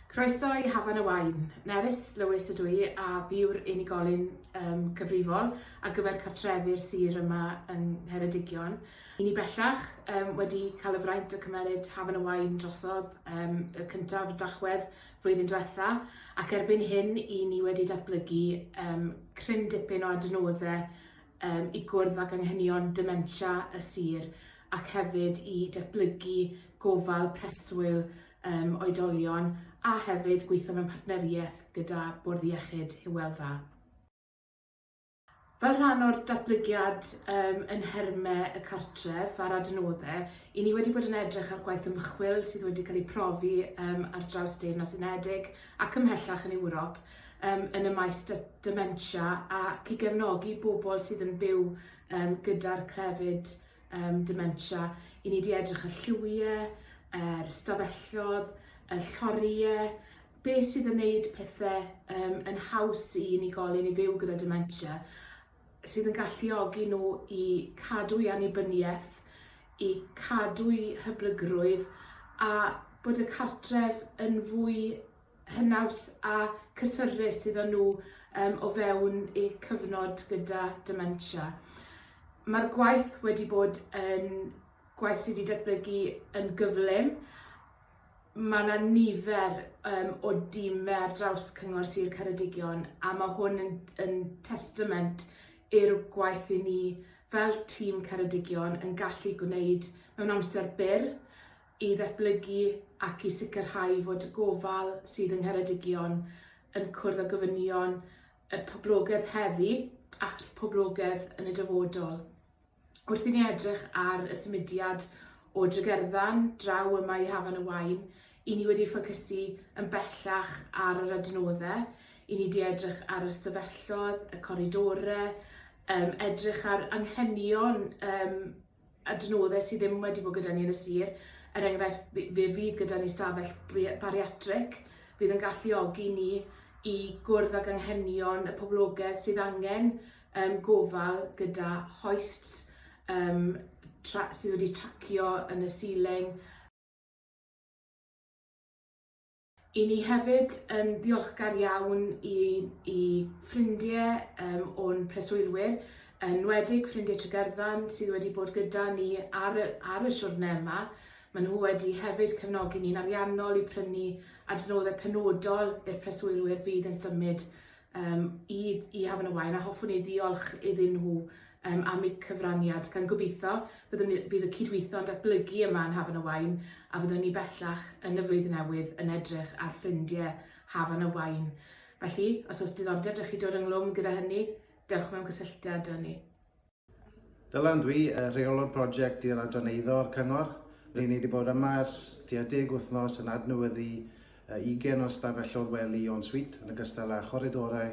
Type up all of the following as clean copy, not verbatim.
Croeso i Hafan y Waun. Nerys Lewis ydw i a fi yw'r unigolyn um, cyfrifol ar gyfer cartrefi'r sir yma yng Ngheredigion. I ni bellach um, wedi cael y fraint o cymeryd Hafan y Waun drosodd um, y cyntaf Dachwedd flwyddyn diwetha ac erbyn hyn i ni wedi datblygu um, cryn dipyn o adnoddau um, i gwrdd ag anghenion dementia y sir ac hefyd i datblygu gofal preswyl um, oedolion a hefyd gweithio mewn partneriaeth gyda Bwrdd Iechyd Hywel Dda. Fel rhan o'r datblygiad um, yn nhermau y cartref a'r adnoddau, i ni wedi bod yn edrych ar gwaith ymchwil sydd wedi cael ei profi um, ar draws Deyrnas Unedig ac ymhellach yn Ewrop um, yn y maes dementia ac i gefnogi bobl sydd yn byw um, gyda'r clefyd um, dementia. I ni wedi edrych ar lliwiau, yr stafellodd, y lloriau, beth sydd yn neud pethau um, yn haws i unigolyn i fyw gyda dementia, sydd yn galluogi nhw i cadw i annibyniaeth, i cadw i hyblygrwydd, a bod y cartref yn fwy hynaws a cysurus iddyn nhw um, o fewn eu cyfnod gyda dementia. Mae'r gwaith wedi bod yn gwaith sydd wedi datblygu yn gyflym. Mae yna nifer um, o dimau ar draws Cyngor Sir Ceredigion a mae hwn yn, yn testament i'r gwaith i ni fel tîm Ceredigion yn gallu gwneud mewn amser byr i ddatblygu ac i sicrhau fod y gofal sydd yng Ngheredigion yn cwrdd â gofynion y poblogedd heddi a'r poblogedd yn y dyfodol. Wrth i ni edrych ar y symudiad o Dregerddan draw yma i Hafan y Waun, i ni wedi ffocysu yn bellach ar yr adnoddau, i ni wedi edrych ar y stafellodd, y coridorau, um, edrych ar anghenion um, adnoddau sydd ddim wedi bod gyda ni yn y sir. Er enghraifft, fe fydd gyda ni stafell bariatric, fydd yn galluogi ni i gwrdd ag anghenion y poblogaeth sydd angen um, gofal gyda hoists um, sydd wedi tracio yn y ceiling. I ni hefyd yn ddiolchgar iawn i, i ffrindiau um, o'n preswylwyr, yn enwedig ffrindiau Tregerddan sydd wedi bod gyda ni ar y, ar y siwrne yma. Maen nhw wedi hefyd cefnogi ni'n ariannol i prynu adnoddau penodol i'r preswylwyr fydd yn symud um, i, i Hafan y Waun a hoffwn i ddiolch iddyn nhw um, am eu cyfraniad gan gobeithio byddwn ni, fydd y cydweithio yn datblygu yma yn Hafan y Waun a fyddwn ni bellach yn y flwyddyn newydd yn edrych ar ffrindiau Hafan y Waun. Felly, os oes diddordeb dych chi dod ynghlwm gyda hynny, dewch mewn cysylltiad â ni. Dylan dwi, rheolwr prosiect i'r adran eiddo'r cyngor. Ry'n ni wedi bod yma ers tua deg wythnos yn adnewyddu ugain o stafelloedd wely en suite yn ogystal â choridorau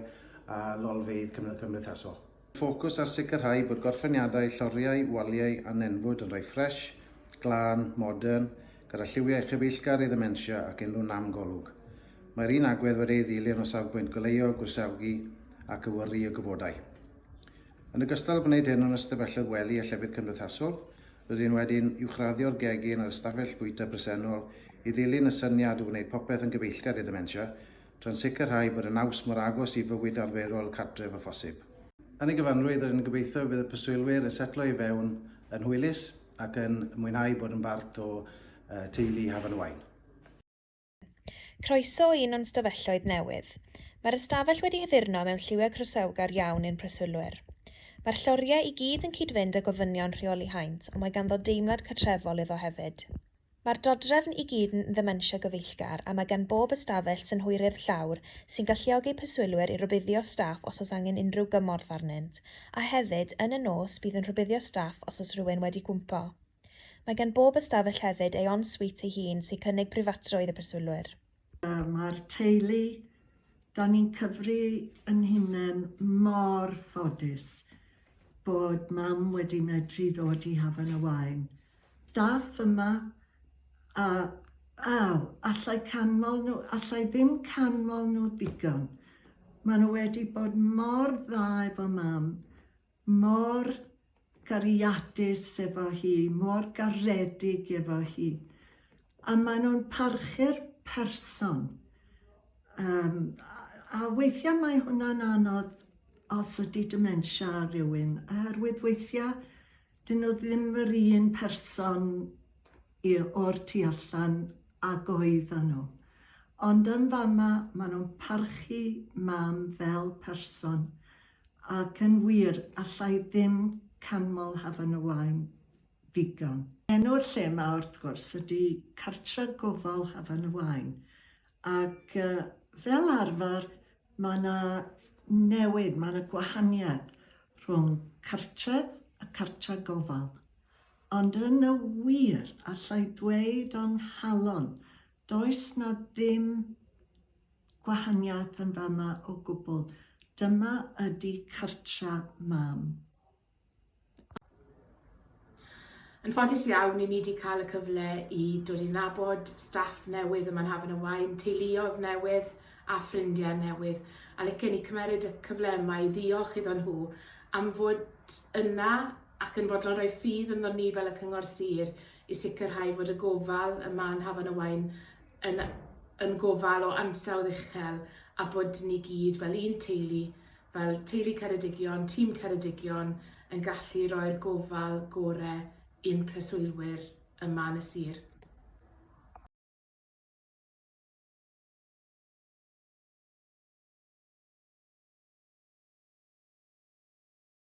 a lolfeydd cymdeithasol. Ffocws ar sicrhau bod gorffeniadau lloriau, waliau a nenfwd yn rhai ffresh, glân, modern, gyda lliwiau cyfeillgar i ddementia ac unrhyw nam golwg. Mae'r un agwedd wedi ei ddilyn o safbwynt goleuo, gwresogi ac awyru y gofodau. Yn ogystal â gwneud hyn yn ystafelloedd wely a llefydd cymdeithasol, rydyn wedyn uwchraddio'r gegin a'r ystafell fwyta bresennol i ddilyn y syniad o wneud popeth yn gyfeillgar i ddementia, tra'n sicrhau bod y naws mor agos i fywyd arferol cartref â phosib. Yn ei gyfanrwydd, rydyn yn gobeithio bydd y preswylwyr yn setlo i fewn yn hwylus ac yn mwynhau bod yn bart o teulu Hafan y Waun. Croeso i un o'n stafelloedd newydd. Mae'r ystafell wedi addurno mewn lliwiau croesawgar iawn i'n preswylwyr. Mae'r lloriau i gyd yn cyd-fynd â gofynion rheoli haint ond mae ganddo deimlad cartrefol iddo hefyd. Mae'r dodrefn i gyd yn ddementia gyfeillgar a mae gan bob ystafell synhwyrydd llawr sy'n galluogi preswylwyr i rybuddio staff os oes angen unrhyw gymorth arnynt, a hefyd, yn y nos, bydd yn rhybuddio staff os oes rhywun wedi cwympo. Mae gan bob ystafell hefyd ei en-suite ei hun sy'n cynnig preifatrwydd y preswylwyr. Mae'r teulu, 'da ni'n cyfri yn hunain mor ffodus bod mam wedi medru ddod i Hafan y Waun. Staff yma a aw, allai canmol nhw, allai ddim canmol nhw ddigon. Maen nhw wedi bod mor dda efo mam Mor gariadus efo hi, mor garedig efo hi. A maen nhw'n parchu'r person. Um, a, a weithiau mae hwnna'n anodd os ydy dementia ar rywun, oherwydd weithiau dyn nhw ddim yr un person i, o'r tu allan ag oedden nhw. Ond yn fama, maen nhw'n parchu mam fel person, ac yn wir, allai ddim canmol Hafan y Waun ddigon. Enw'r lle yma, wrth gwrs, ydy Cartre Gofal Hafan y Waun, ac fel arfer mae yna newid, mae yna gwahaniaeth rhwng cartref a cartre gofal. Ond yn y wir, allai ddweud o'n nghalon, does 'na ddim gwahaniaeth yn fama o gwbl. Dyma ydy cartra mam. Yn ffodus iawn, i ni wedi cael y cyfle i dod i nabod staff newydd yma'n Hafan y Waun, teuluodd newydd a ffrindiau newydd. A licen i cymeryd y cyfle yma i ddiolch iddyn nhw am fod yna ac yn fodlon rhoi ffydd ynddon ni fel y Cyngor Sir i sicrhau fod y gofal yma yn Hafan y Waun yn, yn gofal o ansawdd uchel a bod ni gyd fel un teulu, fel teulu Ceredigion, tîm Ceredigion, yn gallu rhoi'r gofal gore i'n preswylwyr yma yn y sir.